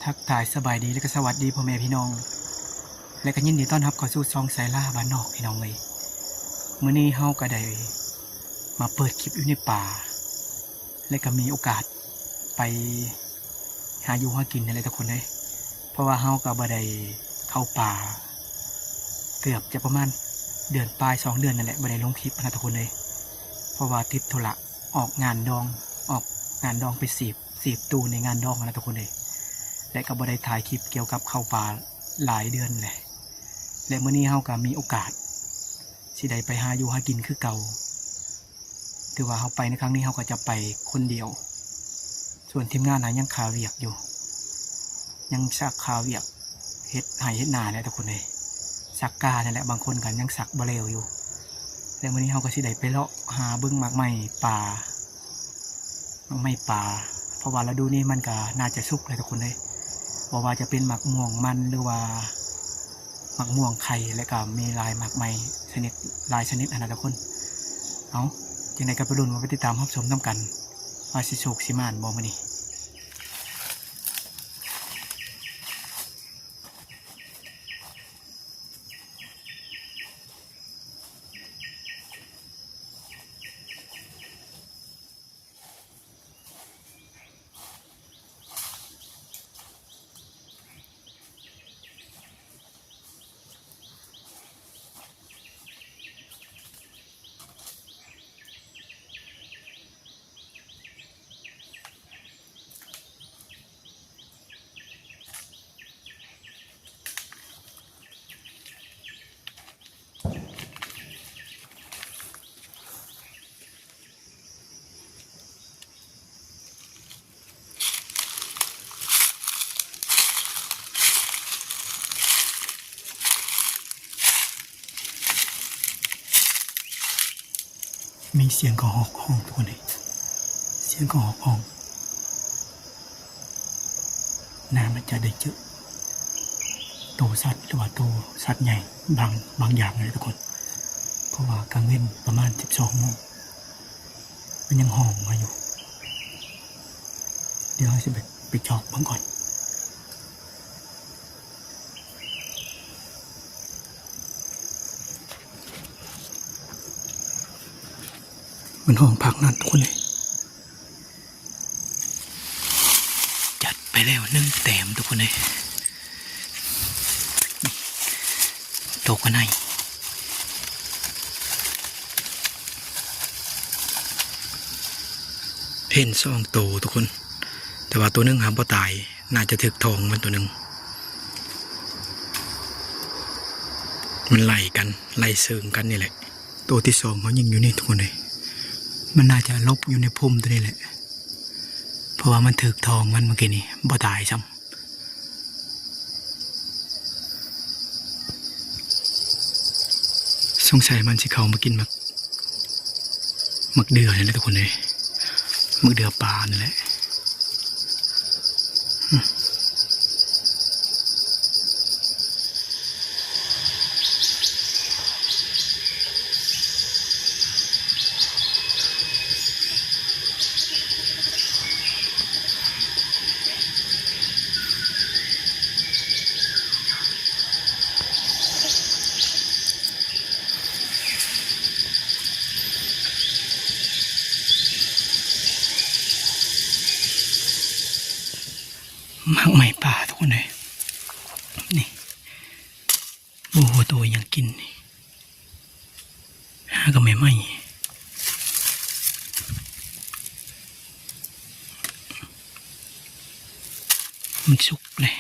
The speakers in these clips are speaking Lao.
ທັກທາຍສະບາຍດີ ແລະກະສະຫວັດດີພໍ່ແມ່ພີ່ນ້ອງ ແລະກະຍິນດີຕ້ອນຮັບເຂົ້າສູ່ຊ່ອງໄຊລາບ້ານນອກ ພີ່ນ້ອງເອີຍ. ມື້ນີ້ເຮົາກະໄດ້ມາເປີດຄລິບຢູ່ໃນປ່າ ແລະກະມີໂອກາດໄປຫາຢູ່ຫາກິນຫັ້ນແຫຼະທຸກຄົນເອີຍ. ເພາະວ່າເຮົາກະບໍ່ໄດ້ເຂົ້າປ່າເກືອບຈະປະມານເດືອນປາຍ ສອງເດືອນນັ້ນແຫຼະ ບໍ່ໄດ້ລົງຄລິບຫັ້ນນະທຸກຄົນເອີຍ. ເພາະວ່າຕິດທຸລະ ອອກງານດອງ ອອກງານດອງໄປສີບ ສີບຕູ້ໃນງານດອງຫັ້ນນະທຸກຄົນເອີຍ. ແລະກະບໍ່ໄດ້ຖ່າຍຄລິບກ່ຽວກັບເຂົ້າປ່າຫຼາຍເດືອນແຫຼະ ແລະມື້ນີ້ເຮົາກະມີໂອກາດຊິໄດ້ໄປຫາຢູ່ຫາກິນຄືເກົ່າ. ຖືວ່າເຮົາໄປໃນຄັ້ງນີ້ເຮົາກະຈະໄປຄົນດຽວ ສ່ວນທີມງານຫັ້ນຍັງຄາວຽກຢູ່ ຍັງຊາກຄາວຽກ ເຮັດໄຮ່ເຮັດນາແຫຼະທຸກຄົນເອີຍ. ຊາກກ້ານັ້ນແຫຼະ ບາງຄົນກະຍັງຊາກບໍ່ແລ້ວຢູ່. ແລະມື້ນີ້ເຮົາກະຊິໄດ້ໄປເລາະຫາເບິ່ງໝາກໄມ້ປ່າ ໝາກໄມ້ປ່າ ເພາະວ່າລະດູນີ້ມັນກະໜ້າຈະສຸກແຫຼະທຸກຄົນເອີຍ. ບໍ່ວ່າຈະເປັນໝາກມ່ວງມັນ ຫຼືວ່າໝາກມ່ວງໄຂ່ ແລະກະມີຫຼາຍໝາກໄມ້ຊະນິດ ຫຼາຍຊະນິດຫັ້ນນະທຸກຄົນ. ເອົາ ຈັ່ງໃດກະໄປລຸ້ນ ໄປຕິດຕາມຮັບຊົມນຳກັນ ວ່າຊິໂຊກຊິໝານບໍ່ມື້ນີ້. ມີສຽງກະຮອກຮ້ອງທຸກຄົນເອີຍ ສຽງກະຮອກຮ້ອງ. ໜ້າມັນຈະໄດ້ເຈີໂຕສັດ ຫຼືວ່າໂຕສັດໃຫຍ່ບາງ ບາງຢ່າງເລີຍທຸກຄົນ. ເພາະວ່າກາງເວັນປະມານສິບສອງໂມງ ມັນຍັງຮ້ອງມາຢູ່. ດຽວເຮົາຊິໄປ ໄປຈອກເບິ່ງກ່ອນ. ມັນຮ້ອງພາກນັ້ນທຸກຄົນເອີຍ. ຈັດໄປແລ້ວໜຶ່ງແຕ້ມທຸກຄົນເອີຍ. ໂຕກວ່າໃນ ເຫັນສອງໂຕທຸກຄົນ ແຕ່ວ່າໂຕໜຶ່ງຫາບໍ່ຕາຍ ໜ້າຈະຖືກທ້ອງມັນໂຕໜຶ່ງ. ມັນໄລ່ກັນ ໄລ່ເຊີງກັນນີ້ແຫຼະ. ໂຕທີສອງເຮົາຍິງຢູ່ນີ້ທຸກຄົນເອີຍ. ມັນໜ້າຈະຫຼົບຢູ່ໃນພຸ່ມໂຕນີ້ແຫຼະ ເພາະວ່າມັນຖືກທ້ອງມັນເມື່ອກີ້ນີ້ ບໍ່ຕາຍຊ້ຳ. ສົງໄສມັນຊິເຂົ້າມາກິນໝາກ ໝາກເດື່ອນີ້ແຫຼະທຸກຄົນເອີຍ ໝາກເດື່ອປ່ານີ້ແຫຼະ. ໝາກໄມ້ປ່າທຸກຄົນເອີຍ ນີ້ ບໍ່ຮູ້ໂຕຫຍັງກິນນີ້. ຫາກະໄມ້ໄໝ້ ມັນສຸກເລີຍ.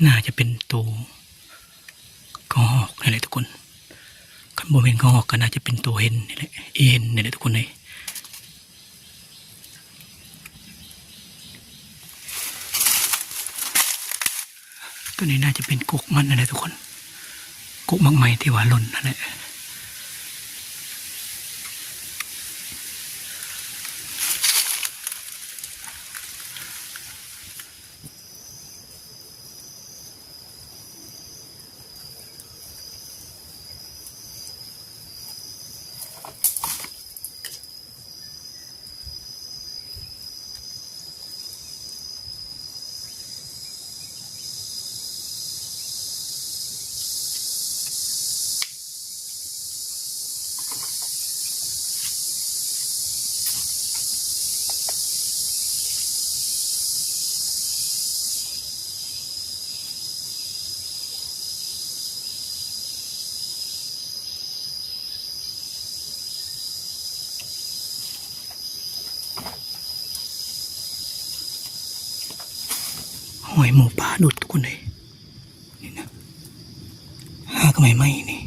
ໜ້າຈະເປັນໂຕກະຮອກນີ້ແຫຼະທຸກຄົນ. ຄັນບໍ່ແມ່ນກະຮອກກະໜ້າຈະເປັນໂຕເຫັນນີ້ແຫຼະ ອີເຫັນນີ້ແຫຼະທຸກຄົນເອີຍ. ໂຕນີ້ໜ້າຈະເປັນກົກມັນຫັ້ນແຫຼະທຸກຄົນ ກົກໝາກໄມ້ທີ່ວ່າຫຼົ່ນຫັ້ນແຫຼະ. ຫ້ອຍໝູປ່າໂດດທຸກຄົນເອີຍ. ນີ້ນະ ຫາກະໄມ້ໃໝ່ນີ້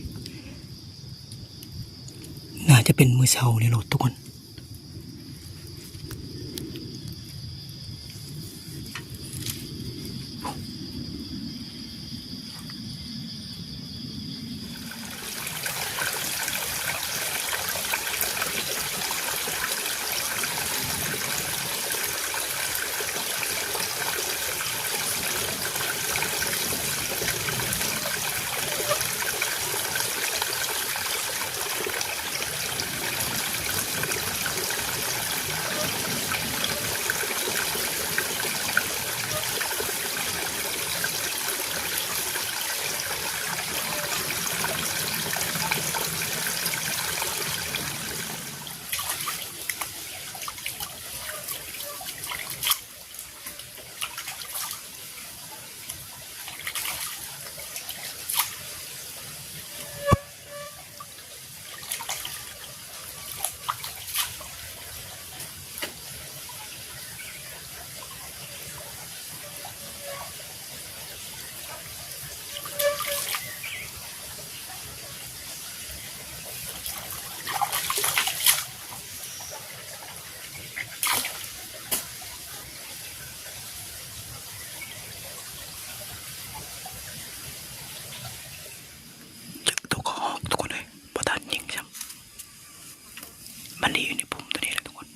ໜ້າຈະເປັນມື້ເຊົ້ານີ້ໂລດທຸກຄົນ. ຈັກຕົວກະຮອກທຸກຄົນເອີຍ ບໍ່ທັນຍິງຊ້ຳ. ມັນດີຢູ່ໃນປຸ່ມໂຕນີ້ແຫຼະທຸກຄົນ.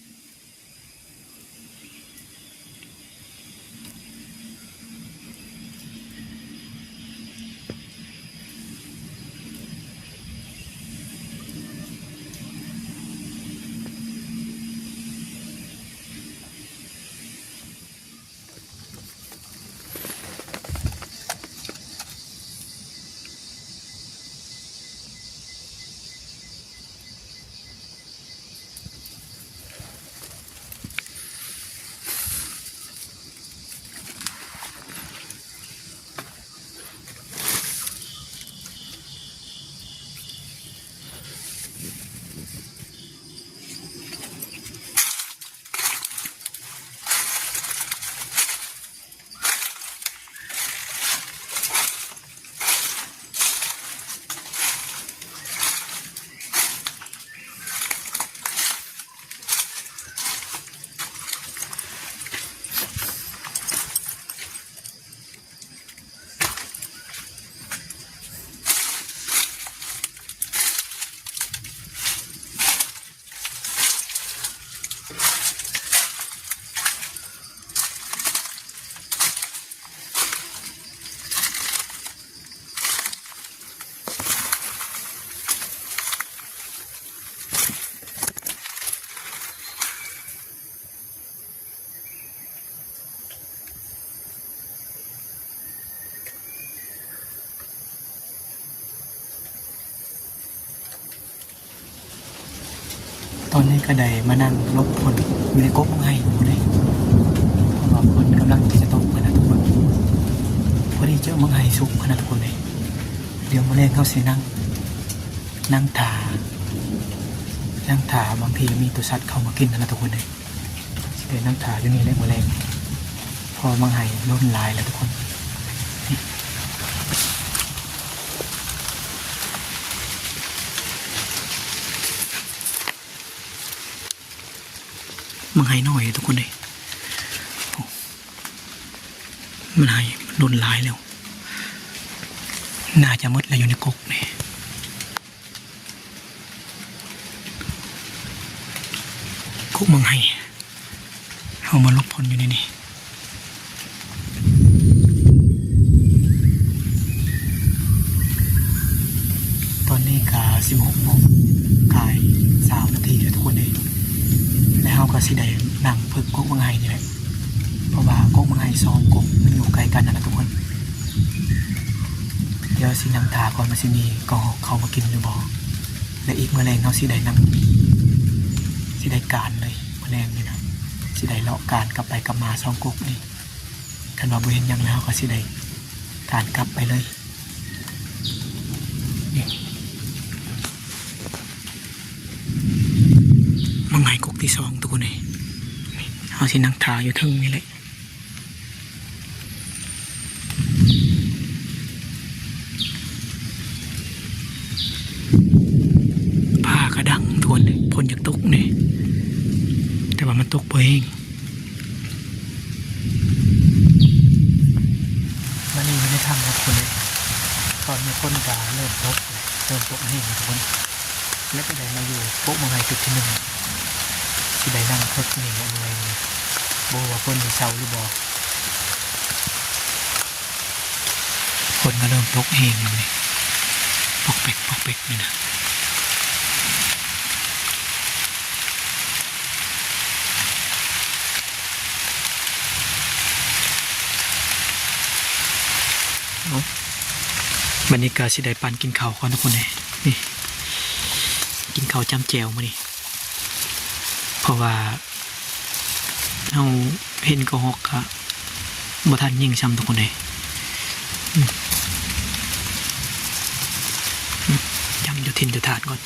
ຕອນນີ້ກະໄດ້ມານັ່ງຫຼົບຝົນຢູ່ໃນກົກໝາກໄຮພຸ້ນເດ້ ເພາະວ່າຝົນກຳລັງທີ່ຈະຕົກຫັ້ນນະທຸກຄົນ. ພໍດີເຈີໝາກໄຮສຸກຫັ້ນນະທຸກຄົນເດ້. ດຽວມື້ແລງເຮົາຊິນັ່ງ ນັ່ງຖ້າ ນັ່ງຖ້າ ບາງທີມີໂຕສັດເຂົ້າມາກິນຫັ້ນນະທຸກຄົນເອີຍ. ຊິໄດ້ນັ່ງຖ້າຢູ່ນີ້ແຫຼະມື້ແລງ ເພາະວ່າໝາກໄຮຫຼົ່ນຫຼາຍແລ້ວທຸກຄົນ. ໝາກໄຮນ້ອຍທຸກຄົນເອີຍ ມັນໄຮ ມັນຫຼົ່ນຫຼາຍແລ້ວ ໜ້າຈະໝົດແລ້ວຢູ່ໃນກົກນີ້. ກົກໝາກໄຮ ເຮົາມາຫຼົບຝົນຢູ່ໃນນີ້. ຕອນນີ້ກະສິບຫົກໂມງກາຍຊາວນາທີແລ້ວທຸກຄົນເອີຍ ແລະເຮົາກະຊິໄດ້ນັ່ງເພິ່ງກົກໝາກໄຮນີ້ແຫຼະ ເພາະວ່າກົກໝາກໄຮສອງກົກມັນຢູ່ໃກ້ກັນຫັ້ນນະທຸກຄົນ. ດຽວຊິນັ່ງຖ້າກ່ອນວ່າຊິມີກະຮອກເຂົ້າມາກິນຫຼືບໍ່ ແລະອີກມື້ແລງເຮົາຊິໄດ້ນັ່ງ ຊິໄດ້ການເລີຍ ມື້ແລງນີ້ນະ ຊິໄດ້ເລາະການກັບໄປກັບມາສອງກົກນີ້. ຄັນວ່າບໍ່ເຮັດຫຍັງແລ້ວ ເຮົາກະຊິໄດ້ການກັບໄປເລີຍ. ໝາກໄຮກົກທີສອງທຸກຄົນເອີຍ ເຮົາຊິນັ່ງຖ້າຢູ່ເທິງນີ້ແຫຼະ. ເອງ. ມານີ້ຢູ່ໃນຖ້ຳທຸກຄົນເອີຍ, ຕອນນີ້ຝົນກໍເລີ່ມຕົກ ເລີ່ມຕົກແຮງທຸກຄົນ. ແລ້ວກໍໄດ້ມາຢູ່ກົກໝາກໄຮຈຸດທີໜຶ່ງ ຊິໄດ້ນັ່ງເພິກນີ້ແຫຼະ ເມື່ອຍນີ້ ບໍ່ຮູ້ວ່າຝົນຊິເຊົາຫຼືບໍ່. ຝົນກໍເລີ່ມຕົກແຮງຢູ່ນີ້ ປອກແປກ ປອກແປກນີ້ນະ. ເອົາ ບັດນີ້ກໍຊິໄດ້ປັ້ນກິນເຂົ້າກ່ອນທຸກຄົນເອີຍ. ນີ້ ກິນເຂົ້າຈ້ຳແຈ່ວມື້ນີ້ ເພາະວ່າ ເຮົາເຫັນກະຮອກກະບໍ່ທັນຍິງຊ້ຳທຸກຄົນເອີຍ. ອືມ ອືມ ຈຳເຈົ້າຖິ່ນເຈົ້າຖານກ່ອນ.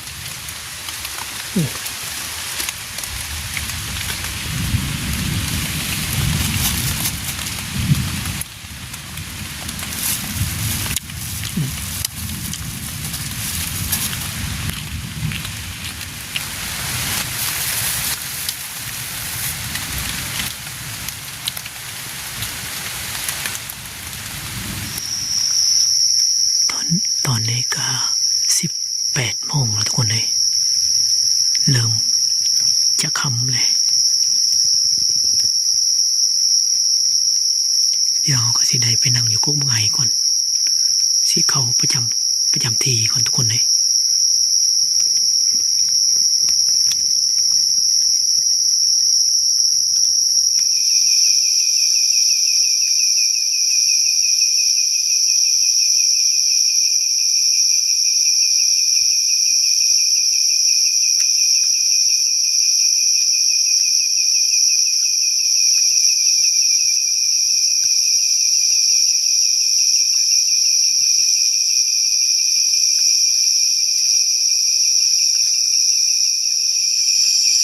ຕອນ ຕອນນີ້ກະສິບແປດໂມງແລ້ວທຸກຄົນເອີຍ ເລີ່ມຈະຄ່ຳແລ້ວ. ດຽວເຮົາກໍຊິໄດ້ໄປນັ່ງຢູ່ກົກໝາກໄຮກ່ອນ ຊິເຂົ້າປະຈຳ ປະຈຳທີ່ກ່ອນທຸກຄົນເອີຍ.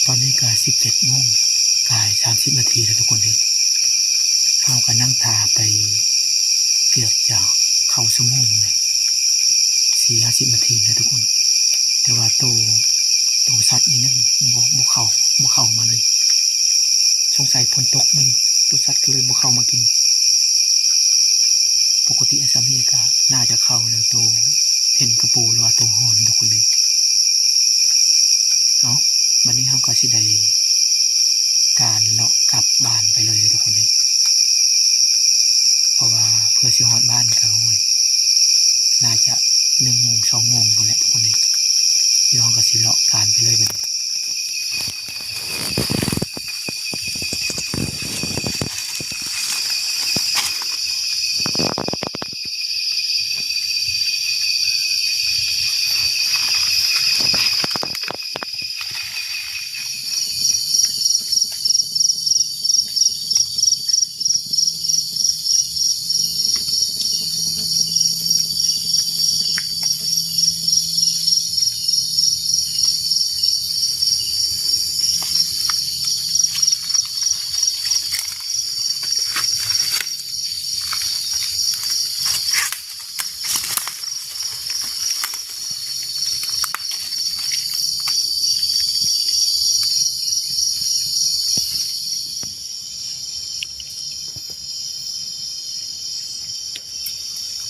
ຕອນນີ້ກະສິບເຈັດໂມງ ກາຍສາມສິບນາທີແລ້ວທຸກຄົນເອີຍ. ເຮົາກະນັ່ງຖ້າໄປເກືອບຈະເຂົ້າຊົ່ວໂມງແລ້ວ ສີ່ຫ້າສິບນາທີແລ້ວທຸກຄົນ. ແຕ່ວ່າໂຕ ໂຕສັດນີ້ຍັງບໍ່ ບໍ່ເຂົ້າ ບໍ່ເຂົ້າມາເລີຍ. ສົງໄສຝົນຕົກມື້ນີ້ ໂຕສັດກໍເລີຍບໍ່ເຂົ້າມາກິນ. ປົກກະຕິອາສາມີກະໜ້າຈະເຂົ້າແລ້ວ ໂຕເຫັນກະປູ ຫຼືວ່າໂຕຮອນທຸກຄົນເອີຍ. ເອົາ ບັດນີ້ເຮົາກໍຊິໄດ້ການເລາະກັບບ້ານໄປເລີຍເດີທຸກຄົນເອີຍ ເພາະວ່າເພື່ອຊິຮອດບ້ານກໍ ໂອ້ຍ ໜ້າຈະໜຶ່ງໂມງ ສອງໂມງພຸ້ນແຫຼະທຸກຄົນເອີຍ. ດຽວເຮົາກໍຊິເລາະການໄປເລີຍບັດນີ້.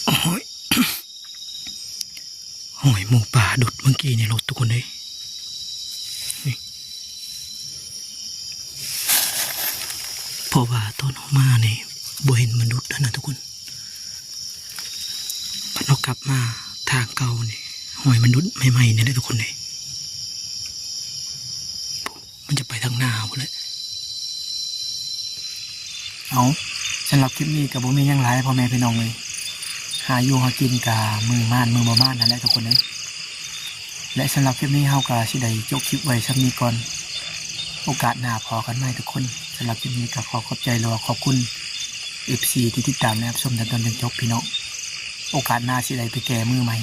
ໂອ້ຍ ໂອ້ຍ ໝູປ່າດຸດເມື່ອກີ້ນີ້ໂລດທຸກຄົນເອີຍ. ນີ້ ເພາະວ່າຕອນເຮົາມານີ້ບໍ່ເຫັນມັນດຸດຫັ້ນນະທຸກຄົນ. ບັດເຮົາກັບມາທາງເກົ່ານີ້ ຮອຍມັນດຸດໃໝ່ໆນີ້ແຫຼະທຸກຄົນເອີຍ. ມັນຈະໄປທາງໜ້າພຸ້ນແຫຼະ. ເອົາ ສຳລັບຄລິບນີ້ກໍບໍ່ມີຫຍັງຫຼາຍພໍ່ແມ່ພີ່ນ້ອງເອີຍ. ຫາຢູ່ຫາກິນກໍມື້ໝານມື້ບໍ່ໝານຫັ້ນແຫຼະທຸກຄົນເອີຍ. ແລະ ສຳລັບຄລິບນີ້ເຮົາກໍຊິໄດ້ຈົບຄລິບໄວ້ສ່ຳນີ້ກ່ອນ. ໂອກາດໜ້າພໍ້ກັນໃໝ່ທຸກຄົນ. ສຳລັບຄລິບນີ້ກໍຂໍຂອບໃຈ ແລະ ຂອບຄຸນ ເອັຟຊີ ທີ່ຕິດຕາມ ແລະ ຮັບຊົມຕັ້ງແຕ່ຕົ້ນຈົນຈົບພີ່ນ້ອງ. ໂອກາດໜ້າຊິໄດ້ໄປແກ້ມືໃໝ່.